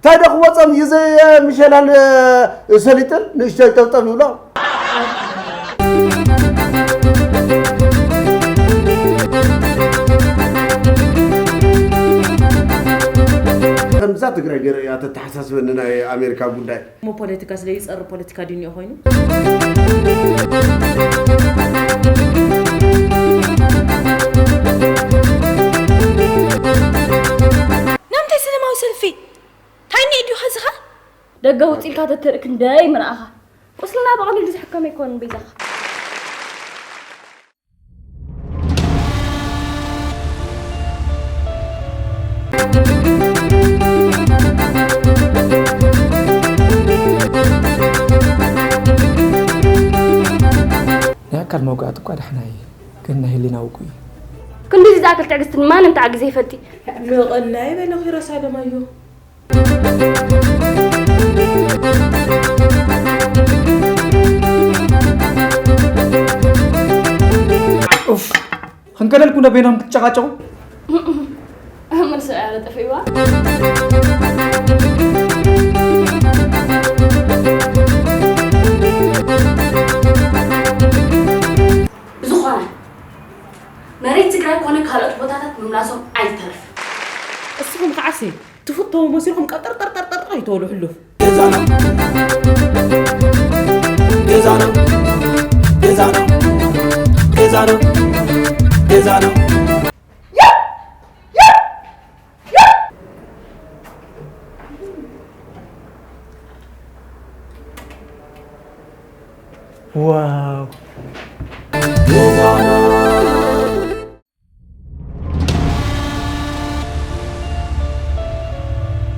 እንታይ ዶ ክወጾም እዩ ዘይ ምሸላል ሰሊጥን ንእሽቶይ ጠብጠብ ይብሎ። ከምዛ ትግራይ ገይረ እያ ተተሓሳስበኒ ናይ ኣሜሪካ ጉዳይ። እሞ ፖለቲካ ስለ ይጸር ፖለቲካ ድዩ እኒኦ ኮይኑ? ናምንታይ ሰላማዊ ሰልፊ? እንታይ እኒኦ ድዩ ኸዝኻ? ደገ ውፂ ኢልካ ተትርኢ ክንደይ ምረኣኻ። ቁስልና ብቐሊሉ ዝሕከም ኣይኮንን በይዛኻ። ናይ ኣካል መውጋእቲ እኳ ዳሕና እየ፣ ግን ናይ ህሊና ውጉእ እየ። ክንድዚ ዝኣክል ትዕግስቲ ንማንም ተዓጊዘ ይፈልጥ። ልቕና ይበለ ኪሮስ ኣለማዮ። ኡፍ፣ ክንከደልኩም ዶ በይኖም ክትጨቃጨቁ? መልሱ ኣረ ጠፊእዋ። ብዝኾነ መሬት ትግራይ ኮነ ካልኦት ቦታታት ምምላሶም ኣይተርፍን። እስኹም ከዓሲ ትፍተዉ መሲልኩም ቀጠርጠርጠርጠር ኣይተበሉ ሕሉፍ። ገዛና ገዛና ገዛና ገዛና ገዛና ዋው፣